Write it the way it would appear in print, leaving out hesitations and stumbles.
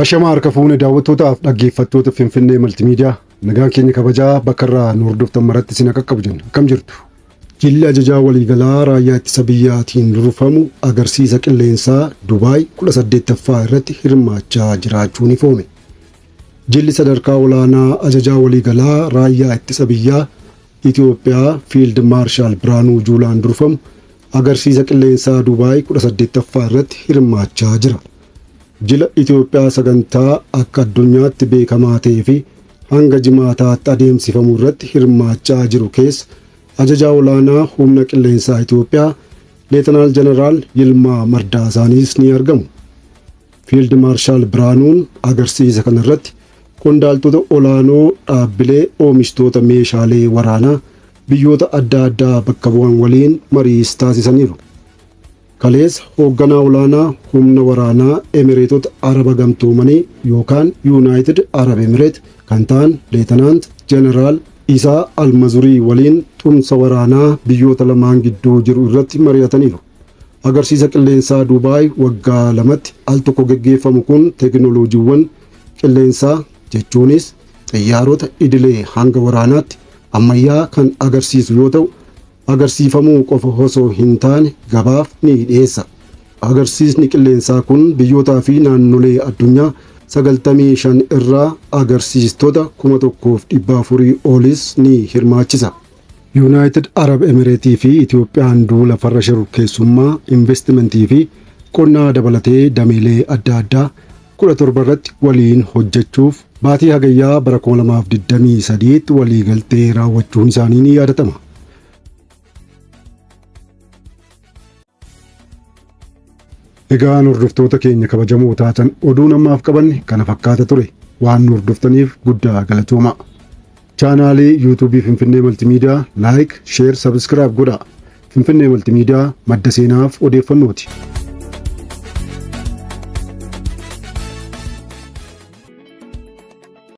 Ashamaa harka fuune daawwattootaaf dhaggeeffattoota Finfinnee Maltimiidiyaa nagaan keenya kabajaa bakka irraa nu hordoftan maratti isin qaqqabu jenna. Akkam jirtu? Jilli ajajaa waliigalaa raayyaa ittisa biyyaatiin durfamu agarsiisa qilleensaa Dubaay 18ffaa irratti hirmaachaa jiraachuun ifoome. Jilli sadarkaa olaanaa ajajaa waliigalaa raayyaa ittisa biyyaa Itoophiyaa Fiild Maarshaal Biraanuu Juulaan durfamu agarsiisa qilleensaa Dubaay 18ffaa irratti hirmaachaa jira. Jila Itoophiyaa sagantaa akka addunyaatti beekamaa ta'ee fi hanga jimaataatti adeemsifamu irratti hirmaachaa jiru keessa ajajaa olaanaa humna qilleensaa Itoophiyaa Leetanaal Jeneraal Yilmaa Mardaasaanis ni argamu. Fiild Maarshaal Biraanuun agarsiisa kanarratti qondaaltota olaanoo dhaabbilee oomishtoota meeshaalee waraanaa biyyoota adda addaa bakka bu'an waliin mariis taasisaniiru. Kaleessa hoogganaa olaanaa humna waraanaa Emireetota Araba Gamtoomanii yookaan Yuunaayitid Arab Emireet kan ta'an Leetanaant Jeneraal Isaa Almazurii waliin tumsa waraanaa biyyoota lamaan gidduu jiru irratti mari'ataniiru. Agarsiisa qilleensaa Dubaay waggaa lamatti al tokko geggeeffamu kun teekinooloojiiwwan qilleensaa jechuunis xiyyaarota idilee hanga waraanaatti ammayyaa kan agarsiisu yoo ta'u, agarsiifamuu qofa osoo hin taane gabaaf ni dhiyeessa. Agarsiisni qilleensaa kun biyyootaa fi naannolee addunyaa 95 irraa agarsiistota 1400 olis ni hirmaachisa. Yuunaayitid Arab Emireetii fi Itoophiyaan duula farra shororkeessummaa, investimentii fi qonnaa dabalatee dameelee adda addaa 17 irratti waliin hojjechuuf baatii hagayyaa bara 2023tti waliigaltee raawwachuun isaanii ni yaadatama. Egaan hordoftoota keenya kabajamoo taatan oduu namaaf qabanne kana fakkaata ture. Waan nu hordoftaniif guddaa galatooma. Chaanaalii yuutuubii Finfinnee Maltimiidiyaa like, share, subscribe godhaa. Finfinnee Maltimiidiyaa madda seenaaf odeeffannooti.